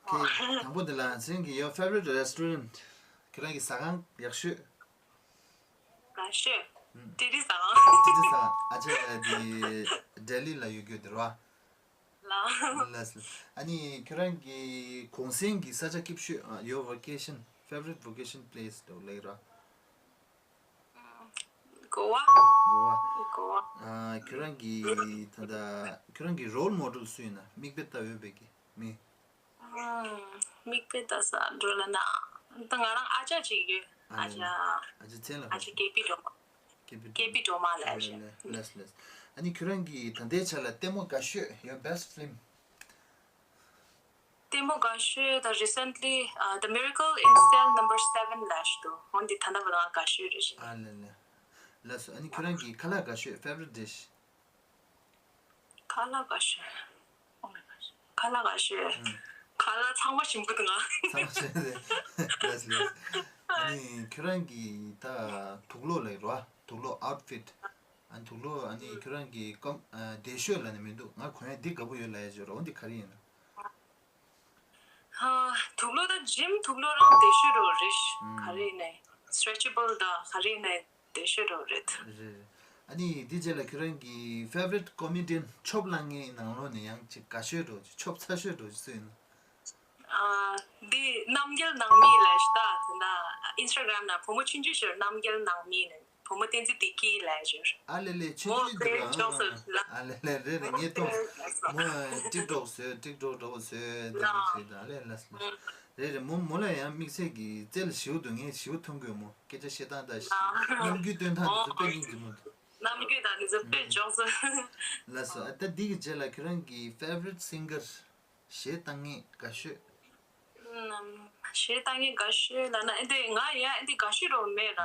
ཁེ་དང་པོ་འདི་ལ་ཚེ་རིང་གི your favorite restaurant ཁྱེད་རང་གི་ཟ་ཁང་ཡག་ཤོས། ཡག་ཤོས། ཨུམ། ཏི་ཏི་ཟ་ཁང་། ཏི་ཏི་ཟ་ཁང་། ཨ་ཅེ་འདི་ལྡི་ལི་ལ་ཡོད་རྒྱུ་དེ་རེད་པ། ལགས། ལགས་སོ། ཨ་ནི་ཁྱོད་རང་གི་གུང་སེང་གི་ས་ཆ་སྐྱིད་ཤོས། ཨ་your vacation, favorite vacation place དུ་ལེགས་ར། གོ་བ། གོ་བ། གོ་བ། ཨ་ཁྱོད་རང་གི་ད་ལྟ་ཁྱོད་རང་གི་role model སུ་ཡིན་ན། མིག་དཔེ་ལྟ་འོས་པའི་གི་མི། ཨ་མིག་དཔེ་ལྟ་ས་འགྲོ་ལ་ན། ད་ང་རང་ཨ་ཅག་ཅིག་ཡོད། ཨ་ཨ་ཅག་ཅག་ཨ་ཅག་མཚན་ལ་ཨ་ག་ཅག་སྐལ་བྷི་སྒྲོལ་མ། སྐལ་བྷི་སྒྲོལ་མ། སྐལ་བྷི་སྒྲོལ་མ་ལགས་ཞེས། ལགས་ལགས། ཨ་ནི་ཁྱོད་རང་གི་ད་ལྟའི་ཆ་ལ་ལྟད་མོ་དགའ་ཤོས། your best film། ལྟད་མོ་དགའ་ཤོས་ད་recently uh, The Miracle in Cell Number Seven ལབ་ཞིག་འདུག་འོ་འདི་ད་ལྟ་བར་ང་དགའ་ཤོས་རེད་ཞེས། ཨ་ལེ་ལེ། ལགས་སོ། ཨ་ནི་ཁྱོད་རང་གི་ཁ་ལག་དགའ་ཤོས། favorite dish། ཁ་ལག་དགའ་ཤོས། Oh my gosh. ཁ་ལག་དགའ་ཤོས། ཨུམ། ཁ་ལག་ཚང་མ་ཞིམ་པོ་འདུག་ང་། ཚང་མ་ཞིམ་པོ་འདུག་ལགས་སོ་ལགས་སོ། ཨ་ནི་ཁྱོད་རང་གི་ད་དུག་ལོག་ལ་ཡོད་རེད་པ། དུག་ལོག་outfit། ཨ་ནི་དུག་ལོག་ཨ་ནི་ཁྱོད་རང་གི་ཀམ་ཨ་བདེ་ཤོས་ལབ་ནས་མི་འདུག་ང་གོན་ཡ་འདི་དགའ་པོ་ཡོད་ལབ་ཡ་ཅིག་ཡོད་རེད་པ། འོ་འདི་ག་རེ་ཡིན་ན། ཧ། དུག་ལོག་ད་gym དུག་ལོག་རང་བདེ་ཤོས་རོ་རེད། ཨུམ། ག་རེ་ཡིན་ནའི་stretchable ད་ག་རེ་ཡིན་ནའི་བདེ་ཤོས་རོ་རེད། རེད་རེད། ཨ་ནི་འདི་རྗེས་ལ་ཁྱོད་རང་གི་favorite comedian ཆོབ་གླང་ངའི་ནང་ལོགས་ནས་ཡང་ཅིག་དགའ་ཤོས་འདྲ་ཅིག་ཆོབ་ཚ་ཤོས་འདྲ་ཅིག་སུ་ཡིན་ན། ཨ། འདི་རྣམ་རྒྱལ་ནང་མི་ལབ་ཤག་ད་ད་Instagram ནང་བུ་མོ་ཆུང་ཆུང་ཞིག་རྣམ་རྒྱལ་ནང་མི་ནས་བུ་མོ་བསྟན་འཛིན་བདེ་སྐྱིད་ལབ་ཞིག་ཨ་ལེ་ལེ་ཆུང་ཆུང་འདུག་ཨ། ཨ་ལེ་ལེ་རེད་རེད་ངས་མཐོང་། མོ་ཊིག་ཊོག་བཟོས་ཊིག་ཊོག་འདྲ་བོ་བཟོས་འདི་འདྲ་བྱས་ད་ཨ་ལེ་ལ། རེད་རེད་མོ་མོ་ལ་ཡང་དམིགས་བསལ་གྱི་རྩལ་ཞེ་པོ་འདུག་ངས་ཞེ་པོ་མཐོང་གི་ཡོད་མོ་སྐད་ཆ་བཤད་སྟངས་དང་རྣམ་འགྱུར་སྟོན་སྟངས་དེ་ཚོ་དཔེ་སྙིང་རྗེ་མོ་འདུག་རྣམ་འགྱུར་དང་དེ་ཚོ་དཔེ་འཇོག་སོང་། ལགས་སོ། ཨ་ད་འདི་གི་རྗེས་ལ་ཁྱོད་རང་གི་favorite singer གཞས་བཏང་མཁན་དགའ་ཤོས། ནམ་གཞས་བཏང་མཁན་དགའ་ཤོས་ལབ་ན་ཨེ་འདི་ང་ཡང་ཨེ་འདི་དགའ་ཤོས་རོ་མེད་ར།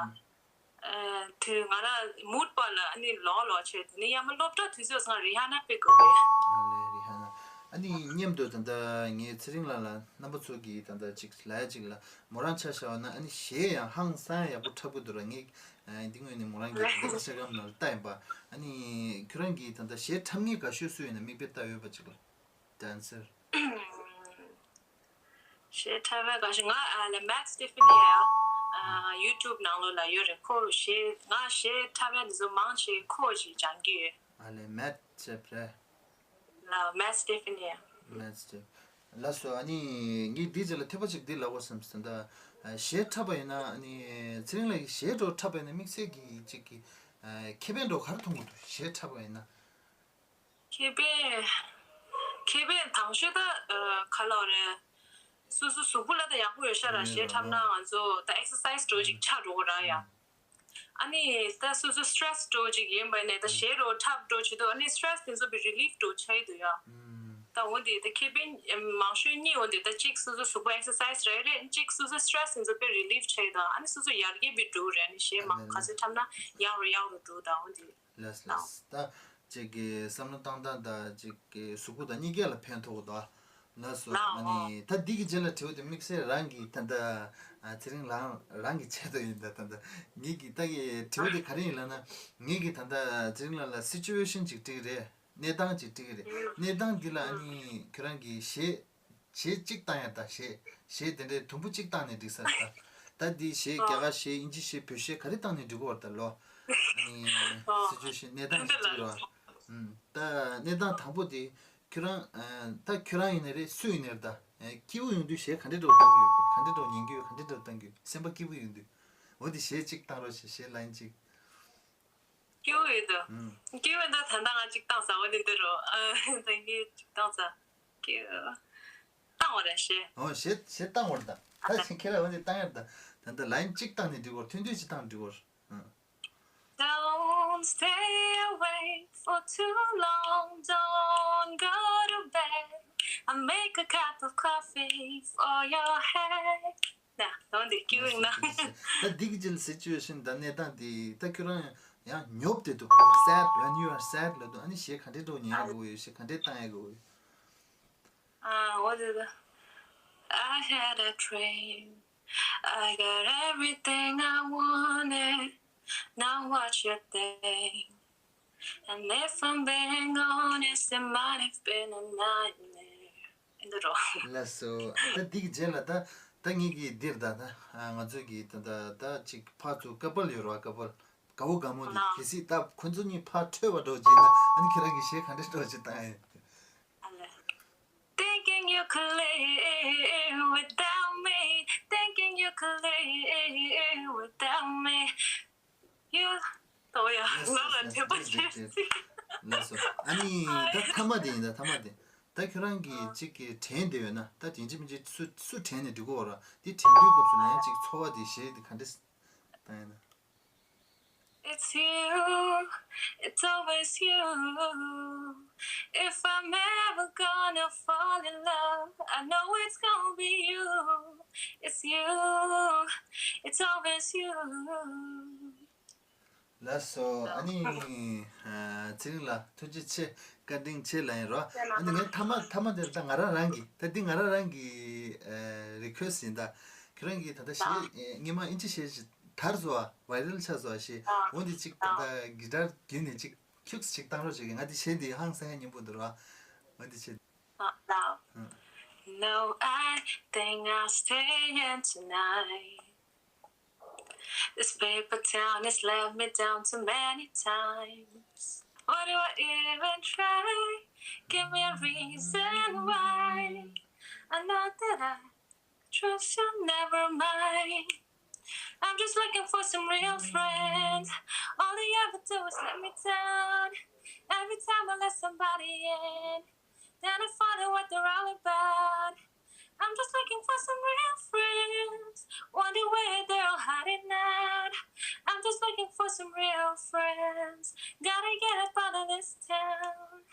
ཨ་དུས་ང་ར་མུད་པ་ལ་ཨ་ནི་ལོག་ལོག་བྱས་དེ་ནི་ཡང་མ་སློབ་གྲྭ་དུས་ཚོད་སང་རི་ཧ་ན་དཔེ་དགའ་བས། ཨ་ལེ་རི་ཧ་ན། ཨ་ནི་མཉམ་དུ་ད་ལྟ་ངའི་ཚེ་རིང་ལགས་ལ་རྣམ་པ་ཚོ་གིས་ད་ལྟ་ཅིག་ལ་ཡ་ཅིག་ལ་མོ་རང་ཆ་བཞག་ན་ཨ་ནི་གཞས་ཡང་ཧང་སང་ཡག་པོ་འཁྲབ་གི་འདུག་ར། ངས་འདི་སྔོན་ནས་མོ་རང་གི་ད་ལྟ་ཤ་སྐམ་ནང་ལ་ལྟ་ཡིན་པ། ཨ་ནི་ཁྱོད་རང་གིས་ད་ལྟ་གཞས་འཁྲབ་མཁན་དགའ་ཤོས་སུ་ཡིན་ན་མིག་དཔེ་ལྟ་ཡོད་པ་ཅིག་ལ། Dancer། གཞས་འཁྲབ་པའི་སྐབས་སུ་ང་ཨ་ལ་Matt Stefani་ཡ་ཨ་YouTube་ནང་ལོགས་ལ་ཡོད་རེད། ཁོ་གཞས་ང་གཞས་འཁྲབ་པའི་འདི་ཚོ་མང་ཆེ་ཁོ་ཞིག་སྦྱང་གི་ཡོད། ཨ་ལས་Matt་ཅེས་རེད། ལ་Matt Stefani་ཡ། Matt Stefani། ལགས་སོ། ཨ་ནི་ངས་འདི་རྗེས་ལ་ཐོས་པ་ཅིག་འདི་ལབ་དགོས་བསམ་སོང་ད། གཞས་འཁྲབ་པ་ཡིན་ན་ཨ་ནི་ཚེ་རིང་ལགས་ཀྱིས་གཞས་འདྲ་འཁྲབ་པ་ཡིན་ན་དམིགས་བསལ་གྱི་ཅིག་གི་ཁེ་ཕན་འདྲ་ག་རེ་མཐོང་གི་འདུག་གཞས་འཁྲབ་པ་ཡིན་ན། ཁེ་ཕན། ཁེ་ཕན་དང་ཤོས་ད་ཨ་ག་ལབ་རེད། སོ་སོ་གཟུགས་པོ་ལ་ད་ཡག་པོ་ཡོད་ཤག་ར། རེད་གཞས་འཁྲབ་ར་ན་ང་ཚོ་ད་exercise་འདྲ་ཅིག་ཆགས་འགྲོ་གི་ར་ཡ། ཨ་ནི་ད་སོ་སོ་stress་འདྲ་ཅིག་ཡིན་པ་ནས་ད་གཞས་འདྲ་འཁྲབ་འདྲ་བྱེད་དུས་ཨ་ནི་stress་དེ་ཚོ་བི་relief་འདྲ་ཆགས་ཀྱི་འདུག་ཡ། ད་འོ་དེ་ད་ཁེ་ཕན་མང་ཤོས་གཉིས་འོ་དེ་ད་གཅིག་སོ་སོ་གཟུགས་པོ་exercise་རེད་རེད། གཅིག་སོ་སོ་stress་དེ་ཚོ་དཔེ་relief་ཆགས་ཀྱི་འདུག་ཨ་ནི་སོ་སོ་ཡར་རྒྱས་བི་འགྲོ་རེད། ཨ་ནི་གཞས་མང་ག་ཚོད་འཁྲབ་ན་ཡག་རུ་ཡག་རུ་འགྲོ་ད་འོ་དེ། ལགས་ལགས། ད་ཅིག་གི་བསམ་བློ་བཏང་སྟངས་དང་ཅིག་གི་གཟུགས་པོ་དང་གཉིས་ཀ་ལ་ཕན་ཐོགས་འདུག་ལགས་སོ། ཨ་ནི་ད་འདི་གི་རྗེས་ལ་དྲི་བ་དེ་དམིགས་བསལ་རང་གི་ད་ལྟ་ཚེ་རིང་ལགས་རང་གི་ཆེད་དུ་ཡིན་ད། ད་ལྟ་ངེད་ཀྱི་ད་གི་དྲི་བ་དེ་ག་རེ་ཡིན་ལབ་ན། ངེད་ཀྱི་ད་ལྟ་ཚེ་རིང་ལགས་ལ་situation་ཅིག་དྲིས་རེད། གནས་སྟངས་ཅིག་དྲིས་རེད། གནས་སྟངས་འདི་ལ་ཨ་ནི་ཁྱོད་རང་གི་གཞས་གཞས་གཅིག་བཏང་ཡ་ད། གཞས་གཞས་དེ་འདྲའི་དུམ་བུ་གཅིག་བཏང་ནས་འགྲིག་ས་རེད་ད། ད་འདི་གཞས་རྒྱ་གར་གཞས་དབྱིན་ཇི་གཞས་བོད་གཞས་ག་རེ་བཏང་ནས་འགྲིག་གི་ཡོད་རེད་ད་ལོ། ཨ་ནི་situation་གནས་སྟངས་ཅིག་དྲིས་རོགས། ཨུམ། ད་གནས་སྟངས་དང་པོ་དེ་ཁྱོད་རང་ད་ཁྱོད་རང་ཡིན་ནའི་རེད་སུ་ཡིན་ནའི་རེད་ད། སྐྱིད་པོ་ཡོང་དུས་གཞས་ག་འདྲས་འདྲ་བོ་བཏང་གི་ཡོད། ག་འདྲས་འདྲ་བོ་ཉན་གི་ཡོད། ག་འདྲས་འདྲ་བོ་བཏང་གི་ཡོད། སེམས་པ་སྐྱིད་པོ་ཡོང་དུས། འོ་དེ་གཞས་གཅིག་བཏང་རོགས་བྱེད། གཞས་line་གཅིག་སྐྱིད་པོ་ཡོད་དོ། ཨུམ། སྐྱིད་པོ་ཡོད་དོ། ད་ལྟ་ང་གཅིག་བཏང་ས་འོ་དེ་འདི་རོ། ཨ་ད་ངས་གཅིག་བཏང་ས། སྐྱིད། བཏང་བ་རེད་གཞས། ཨོ་གཞས་གཞས་བཏང་བ་རེད་ད། ད་ཕྱིན་ཁྱེད་ལ་འོ་དེ་བཏང་ཡ་རེད་ད། ད་ལྟ་line་གཅིག་བཏང་ནས་འགྲིག་གོ། ཐུང་ཐུང་ཅིག་བཏང་འགྲིག་གོ། ཨུམ། Don't stay awake for too long, don't go to bed. I'll make a cup of coffee for your head. ན་ད་འདི་སྐྱིད་པོ་ཡིན་ན། ད་འདི་གི་ཅིག་situation་དང་གནས་སྟངས་དེ་ད་ཁྱོད་རང་ཡང་ཉོབ་བསྡད་འདུག sad, when you are sad་ལབ་དུས་ཨ་ནི་གཞས་ག་འདྲས་འདྲ་བོ་ཉན་ཡ་དགོས་ཡོད། གཞས་ག་འདྲས་བཏང་ཡ་དགོས་ཡོད། ཨ་འོ་དེ་ད། I had a dream. I got everything I wanted. Now what you think? And if I'm being honest, it might have been a nightmare. ཨེ་འདི་རོ། ལགས་སོ། ད་འདི་གི་རྗེས་ལ་ད་ད་ངེད་ཀྱིས་འདིར་ད་ད་ང་ཚོས་ཀྱི་ད་ད་ད་ཅིག་ཕར་ཚུར་couple་ཡོད་རོ། couple་དགའ་བོ་དགའ་མོ་འདི་གལ་སྲིད་ད་ཁོ་ཚོ་གཉིས་ཕར་འཕྲོད་པ་འདྲ་བོ་བྱས་ན་ཨ་ནི་ཁྱེད་རང་གི་གཞས་ག་འདྲས་འདྲ་བོ་ཅིག་བཏང་ཡ་ཡིན། Thinking you could live without me, thinking you could live without me. You ལྟོ་ཡ་ང་ལ་འདོད་པ་བྱེད་སྲིད། ལགས་སོ། ཨ་ནི་ད་མཐའ་མ་དེ་ཡིན་ད་མཐའ་མ་དེ། ད་ཁྱོད་རང་གིས་གཅིག་གི་དྲན་བསྡད་ཡོད་ན་ད་དེ་འདྲ་མི་འདྲ་སུ་སུ་དྲན་ནས་འགྲིག་གོ་ར། དེ་དྲན་དུས་སྐབས་སུ་ལན་གཅིག་ཚོར་བ་དེ་གཞས་དེ་ག་འདྲ་བཏང་ཡིན་ན། It's you, it's always you. If I'm ever gonna fall in love, I know it's gonna be you. It's you, it's always you. ལགས་སོ། ཨ་ནི་ཚེ་རིང་ལགས་ཐུགས་རྗེ་ཆེ། བཀའ་དྲིན་ཆེ་ལབ་ཡིན་རོ། ཨ་ནི་ངས་མཐའ་མ་མཐའ་མ་དེར་ད་ང་རང་རང་གི་ད་འདི་ང་རང་རང་གི་request་ཡིན་ད། ཁྱོད་རང་གིས་ད་ལྟ་གཞས་སྔོན་མ་ཨིན་ཇི་གཞས་ཤིག་དར་སོང་བ་viral་ཆགས་སོང་བ་ཞིག་འོ་འདི་གཅིག་ད་ལྟ་guitar་བརྒྱུད་ནས་གཅིག་ཁྱུགས་ཤིག་བཏང་རོགས་བྱེད་ཀྱི། ང་འདི་གཞས་འདི་ཧང་སང་ཡ་སྙན་པོ་འདུག་རོ། འོ་འདི་བྱེད། No, I think I'll stay in tonight. This paper town has let me down too many times. Why do I even try? Give me a reason why. I know that I trust you, never mind. I'm just looking for some real friends. All they ever do is let me down. Every time I let somebody in, then I find out what they're all about. I'm just looking for some real friends. Wonder where they're all hiding out. I'm just looking for some real friends. Gotta get up out of this town.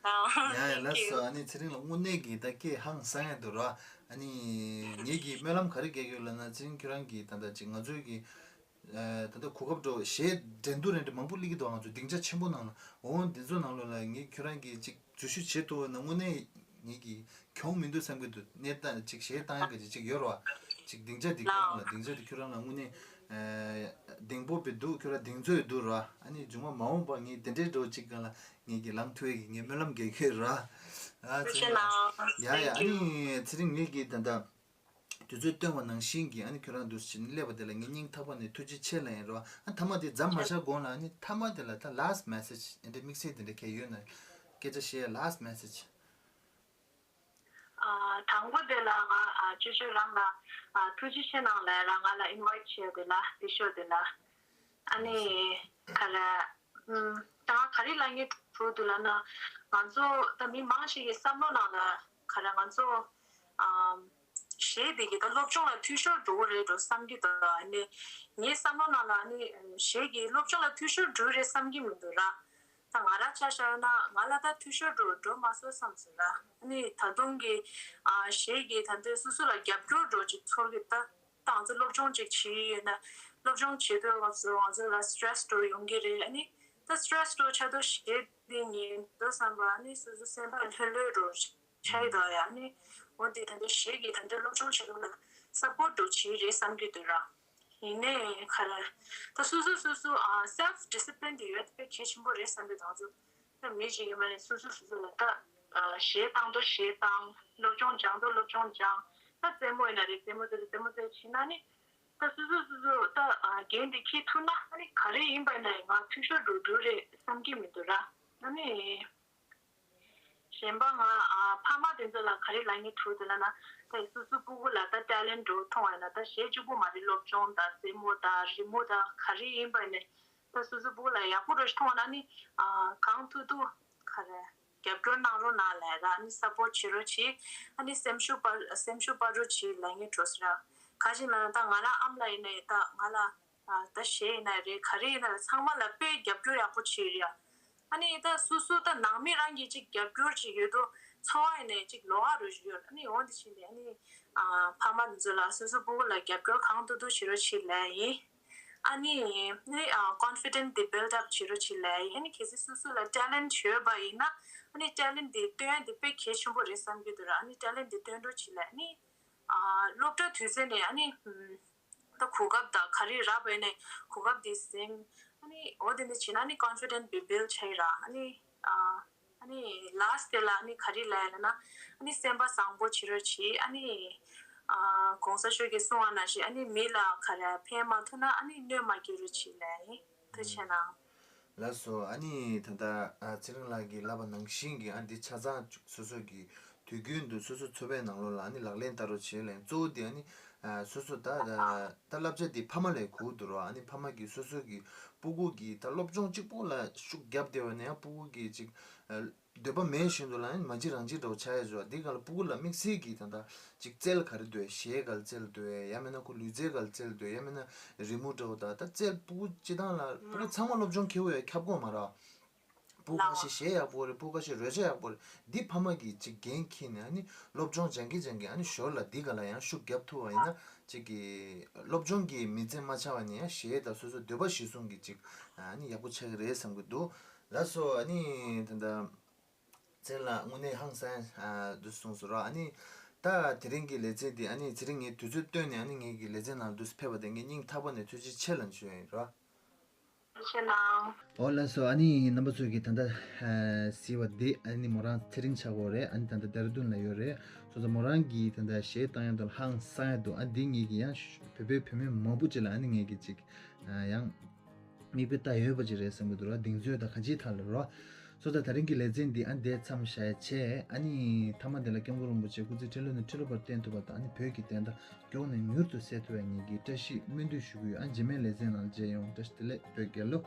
ཡ་ཡ་ལགས་སོ། ཨ་ནི་ཚེ་རིང་ལགས་དངོས་གནས་ཀྱི་ད་སྐད་ཧང་སང་ཡ་འདུག་ར། ཨ་ནི་ངེད་ཀྱིས་སྨོན་ལམ་ག་རེ་རྒྱག་གི་ཡོད་ལབ་ན། ཚེ་རིང་ཁྱོད་རང་གིས་ད་ལྟ་ཅིག་ང་ཚོའི་གི་ད་ལྟ་གོ་སྐབས་འགྲོ་གཞས་འགྲན་བསྡུར་རེ་འདྲ་མང་པོ་སླེབས་ཀྱི་འདུག་ང་ཚོ་སྡིངས་ཆ་ཆེན་པོ་ནང་ལ། འོ་འདི་ཚོ་ནང་ལོགས་ལ་ངས་ཁྱོད་རང་གིས་ཅིག་འཛུལ་ཞུགས་བྱེད་ཐུབ་པ་ན་དངོས་གནས་ངེད་ཀྱིས་གྱོང་མི་འདུག་བསམ་གྱི་འདུག་གནས་སྟངས་ཅིག་གཞས་བཏང་ཡག་གི་ཅིག་ཡོད་རེད་བ། ཅིག་སྡིངས་ཆ་འདི་ཁྱོད་རང་ལ་སྡིངས་ཆ་འདི་ཁྱོད་རང་ལ་དངོས་གནས་གདེང་སྤོབས་པའི་འདུག་ཁྱོད་རང་གདེང་ཚོད་འདུག་རེད་བ། ཨ་ནི་མཇུག་མ་མ་འོངས་པ་ངས་དེ་འདྲའི་འགྲོ་ཅིག་སྒང་ལ་ངེད་ཀྱིས་ལངས་ཐུབ་ཡག་གི་ངས་སྨོན་ལམ་རྒྱག་གི་ཡོད་རེད་བ། ཨ་ཚེ་རིང་། ཡ་ཡ། ཨ་ནི་ཚེ་རིང་ངེད་ཀྱིས་ད་ལྟ། དུས་ཚོད་བཏོན་པ་ནང་བཞིན་གྱི་ཨ་ནི་ཁྱོད་རང་འདུག་སེ་བྱས་ནས་སླེབས་པ་དེ་ལ་ངས་སྙིང་ཐག་པ་ནས་ཐུགས་རྗེ་ཆེ་ལབ་ཡིན་རོ། ཨ་མཐའ་མ་དེ་མཚམས་མ་བཞག་གོང་ལ་ཨ་ནི་མཐའ་མ་དེ་ལ་ད་last message དེ་འདྲ་དམིགས་བསལ་དེ་འདྲ་གང་ཡོད་ན་སྐད་ཆ་བཤད་ཡ། Last message. དང་པོ་དེ་ལ་ང་ཅོ་ཅོ་རང་ལ་ཐུགས་རྗེ་ཆེ་གནང་ལབ་ར། ང་ལ་invite བྱས་དེ་ལ་འདི་ཤོག་དེ་ལ། ཨ་ནི་ག་རེ། ད་ང་ག་རེ་ལབ་སྙིང་བྲོ་འདུག་ལབ་ན། ང་ཚོ་ད་མི་མང་ཞིག་གི་བསམ་བློ་ནང་ལ་ག་རེ་ང་ཚོ་གཞས་འདི་གི་ད་སློབ་སྦྱོང་ལ་འཐུས་ཤོར་འགྲོ་གི་རེད་འགྲོ་བསམ་གྱི་འདུག་ཨ་ནི་ངའི་བསམ་བློ་ནང་ལ་ཨ་ནི་གཞས་ཀྱི་སློབ་སྦྱོང་ལ་འཐུས་ཤོར་འགྲོ་གི་རེད་བསམ་གྱི་མི་འདུག་ར། ད་ང་རང་ཆ་བཞག་ན་ང་ལ་ད་འཐུས་ཤོར་འགྲོ་འགྲོ་མ་སོང་བསམ་སོང་ར། ཨ་ནི་ད་དུང་གི་གཞས་ཀྱི་ད་ལྟའི་སོ་སོ་ལ་རྒྱབ་སྐྱོར་འགྲོ་ཅིག་ཚོར་གི་ད། ད་ང་ཚོ་སློབ་སྦྱོང་ཅིག་བྱེད་ཡོད་ན། སློབ་སྦྱོང་བྱེད་དུས་སྐབས་སུ་ང་ཚོ་ལ་stress འགྲོ་ཡོང་གི་རེད། ཨ་ནི་ད་stress འགྲོ་ཆེད་དུ་གཞས་འདི་ཉན་འགྲོ་བསམ་པ། ཨ་ནི་སོ་སོ་སེམས་པ་ལྷོད་ལྷོད་འགྲོ་ཆགས་ཡི་འདུག་ཡ། ཨ་ནི་འོ་འདི་ད་ལྟ་གཞས་ཀྱི་ད་ལྟ་སློབ་སྦྱོང་བྱེད་ལུགས་ལ་support འགྲོ་བྱེད་རེད་བསམ་གྱི་འདུག་ར། ཡིན་ནའི་ག་རེ། ད་སོ་སོ་སོ་སོ་ཨ་self discipline འདི་ཡོད་པའི་གལ་ཆེན་པོ་རེད་བསམ་གྱི་འདུག་ང་ཚོ། ད་མི་ཞིག་ཡིན་པ་ནི་སོ་སོ་སོ་སོ་ལ་ད་གཞས་བཏང་དུས་གཞས་བཏང་། སློབ་སྦྱོང་སྦྱང་དུས་སློབ་སྦྱོང་སྦྱང་། ད་རྩེད་མོ་ཡིན་ན་རེད། རྩེད་མོ་རྩེ་དུས་རྩེད་མོ་རྩེ་བྱེད་ན་ནི། ད་སོ་སོ་སོ་སོ་ད་འགན་དེ་འཁྱེར་ཐུབ་ན་ཨ་ནི་ག་རེ་ཡིན་པ་ཡིན་ན་ང་འཐུས་ཤོར་འགྲོ་འགྲོ་རེད་བསམ་གྱི་མི་འདུག་ར། ཨ་ནི་གཞན་པ་ང་ཕ་མ་དེ་ཚོ་ལ་ག་རེ་ལབ་སྙིང་བྲོ་འདུག་ལབ་ན། ད་སོ་སོ་སྤུ་གུ་ལ་ད་talent འགྲོ་མཐོང་བ་ཡིན་ན། ད་གཞས་གཅིག་པོ་མ་རེད། སློབ་སྦྱོང་དང་རྩེད་མོ་དང་རི་མོ་དང་ག་རེ་ཡིན་པ་ཡིན་ན། ད་སོ་སོ་སྤུ་གུ་ལ་ཡག་པོ་འགྲོ་ཞིག་མཐོང་བ་ན་ནི་གང་ཐུབ་ཐུབ་ག་རེ་རྒྱབ་སྐྱོར་གནང་རོགས་གནང་ལབ་ར། ཨ་ནི་support བྱེད་རོགས་བྱེད། ཨ་ནི་སེམས་ཤུགས་སྤར་སེམས་ཤུགས་སྤར་རོགས་བྱེད་ལབ་སྙིང་བྲོ་ཟེར་ར། ག་ཅི་ལབ་ན་ད་ང་རང་ཨ་མ་ལགས་ཡིན་ན་ཡིན། ད་ང་ལ་ད་གཞས་ཡིན་ན་རེད། ག་རེ་ཡིན་ན་རེད། ཚང་མ་ལ་དཔེ་རྒྱབ་སྐྱོར་ཡག་པོ་བྱེད་རེད་ཡ། ཨ་ནི་ད་སོ་སོ་ད་ནང་མི་རང་གིས་ཅིག་རྒྱབ་སྐྱོར་ཅིག་ཡོད་དོ་ཚོར་བ་ཡིན་ནའི་ཅིག་ལོགས་ཀ་རུ་ཡོད། ཨ་ནི་འོ་འདི་བྱས་ནས་ཨ་ནི་ཕ་མ་འདི་ཚོ་ལ་སོ་སོ་སྤུ་གུ་ལ་རྒྱབ་སྐྱོར་གང་ཐུབ་ཐུབ་བྱེད་རོགས་བྱེད་ལབ་ཡིན། ཨ་ནི་ནི་confident དེ་build up བྱེད་རོགས་བྱེད་ལབ་ཡིན། ཨ་ནི་གལ་སྲིད་སོ་སོ་ལ་talent ཡོད་པ་ཡིན་ན་ཨ་ནི་talent དེ་སྟོན་ཡ་དེ་དཔེ་གལ་ཆེན་པོ་རེད་བསམ་གྱི་འདུག་ར། ཨ་ནི་talent དེ་སྟོན་རོགས་བྱེད་ལབ་ཡིན། ཨ་ནི་སློབ་གྲྭ་དུས་ཚོད་ནས་ཨ་ནི་ད་གོ་སྐབས་དང་ག་རེ་རག་པ་ཡིན་ནའི་གོ་སྐབས་དེ་ཟིན། ཨ་ནི་འོ་དེ་འདྲ་བྱས་ན་ཨ་ནི་confident དེ་build བྱས་ར། ཨ་ནི་ཨ་ཨ་ནི་last དེ་ལ་ཨ་ནི་ག་རེ་ལབ་ཡ་ལབ་ན། ཨ་ནི་སེམས་པ་བཟང་པོ་བྱེད་རོགས་བྱེད། ཨ་ནི་ཨ་གོང་ས་མཆོག་གིས་གསུངས་པ་ནང་བཞིན་ཨ་ནི་མི་ལ་ག་རེ་ཕན་མ་ཐོགས་ན་ཨ་ནི་གནོད་མ་སྐྱེལ་རོགས་བྱེད་ལབ་ཡིན། ཐུགས་རྗེ་ཆེ་གནང་། ལགས་སོ། ཨ་ནི་ད་ལྟ་ཨ་ཚེ་རིང་ལགས་ཀྱིས་ལབ་པ་ནང་བཞིན་གྱི་ཨ་འདི་ཆ་ཚང་སོ་སོ་གི་དུས་རྒྱུན་དུ་སོ་སོ་འཚོ་བའི་ནང་ལོགས་ལ་ཨ་ནི་ལག་ལེན་བསྟར་རོགས་བྱེད་ལབ་ཡིན། གཙོ་བོ་དེ་ཨ་ནི་ཨ་སོ་སོ་ད་ད་ད་བསླབ་བྱ་འདི་ཕ་མ་ལ་གོ་འདུག་རོ། ཨ་ནི་ཕ་མ་གིས་སོ་སོ་གི་སྤུ་གུ་གི་ད་སློབ་སྦྱོང་གཅིག་པོ་ལ་ཤུགས་བརྒྱབ་བསྡད་པ་ནས་ཡང་སྤུ་གུ་གི་ཅིག་ཨ་འདོད་པ་མེད་བཞིན་དུ་ལ་ཨ་ནི་མ་བྱེད་རང་བྱེད་འདྲ་བོ་ཆགས་ཡ་བཟོ། འདི་ག་ལ་སྤུ་གུ་ལ་དམིགས་བསལ་གྱི་ད་ད་ཅིག་རྩལ་ག་རེ་འདོད། གཞས་ག་ལ་རྩལ་འདོད། ཡང་མིན་ན་ཁོ་ལུས་རྩལ་ག་ལ་རྩལ་འདོད། ཡང་མིན་ན་རི་མོ་འདྲ་བོ་ད་ད་རྩལ་སྤུ་གུ་སྤྱི་བཏང་ལ་སྤུ་གུ་ཚང་མ་སློབ་སྦྱོང་ཁེ་བོ་ཡ་ཁྱབ་དགོས་མ་རེད། སྤུ་གུ་ཁ་ཤས་གཞས་ཡག་པོ་རེད། སྤུ་གུ་ཁ་ཤས་རོལ་ཆ་ཡག་པོ་རེད། འདི་ཕ་མ་གིས་ཅིག་འགན་འཁྱེར་ནས་ཨ་ནི་སློབ་སྦྱོང་སྦྱང་གི་སྦྱང་གི་ཨ་ནི་ཞོར་ལ་འདི་ག་ལ་ཡང་ཤུགས་རྒྱབ་ཐུབ་པ་ཡིན་ན་ཅིག་གི་སློབ་སྦྱོང་གི་མི་ཚེ་མ་ཆགས་པ་ནས་ཡང་གཞས་དང་སོ་སོ་འདོད་པ་གཞིར་བཟུང་གི་ཅིག་ཨ་ནི་ཡག་པོ་ཆགས་ཀྱི་རེད་བསམ་གྱི་འདུག་ལགས་སོ། ཨ་ནི་ད་ལྟ་ཚེ་རིང་ལགས་དངོས་གནས་ཧང་སང་ཨ་འདུག་གསུངས་སོང་ར། ཨ་ནི་ད་དེ་རིང་གི་ལེ་ཚན་འདི་ཨ་ནི་ཚེ་རིང་ངས་དུས་ཚོད་བཏོན་ནས་ཨ་ནི་ངེད་ཀྱི་ལེ་ཚན་ནང་འདུག་ཕེབས་པ་དེ་ངས་སྙིང་ཐག་པ་ནས་ཐུགས་རྗེ་ཆེ་ལབ་ཞུ་ཡ་ཡིན་ར། ཆེ་ནང་། ཨོ་ལགས་སོ། ཨ་ནི་རྣམ་པ་ཚོ་གིས་ད་ལྟ་ཨ་གཟིགས་པ་འདི་ཨ་ནི་མོ་རང་ཚེ་རིང་ཆགས་ཀྱི་ཡོད་རེད། ཨ་ནི་ད་ལྟ་ལྡེ་ར་ལྡུན་ལ་ཡོད་རེད། སོ་སོ་མོ་རང་གིས་ད་ལྟ་གཞས་བཏང་ཡག་དང་ཧང་སང་ཡག་འདུག་ཨ་འདི་ངེད་ཀྱིས་ཡང་བོད་པའི་བུད་མེད་མང་པོ་ཅིག་ལ་ཨ་ནི་ངེད་ཀྱིས་ཅིག་ཨ་ཡང་མིག་དཔེ་ལྟ་ཡོད་པ་ཅིག་རེད་བསམ་གྱི་འདུག་ར། གདེང་ཚོད་དང་ག་ཅིའི་ཐད་ལ་ར། སོ་ད་ད་རིང་གི་ལེ་ཚན་འདི་ཨ་འདིར་མཚམས་བཞག་ཡག་བྱས། ཨ་ནི་མཐའ་མ་འདི་ལ་སྐྱབས་མགོན་རིན་པོ་ཆེ་སྐུ་ཚེ་ཁྲི་ལོ་ནས་ཁྲི་ལོ་བར་བརྟན་ཐུབ་པ་དང་། ཨ་ནི་བོད་ཀྱི་བདེན་མཐའ་མགྱོགས་ནས་མྱུར་དུ་གསལ་ཐུབ་པའི་ངེད་ཀྱིས་བཀྲ་ཤིས་སྨོན་འདུན་ཞུ་གི་ཡོད། ཨ་རྗེས་མའི་ལེ་ཚན་ནང་མཇལ་ཡོང་། བཀྲ་ཤིས་བདེ་ལེགས། བོད་རྒྱལ་ལོ།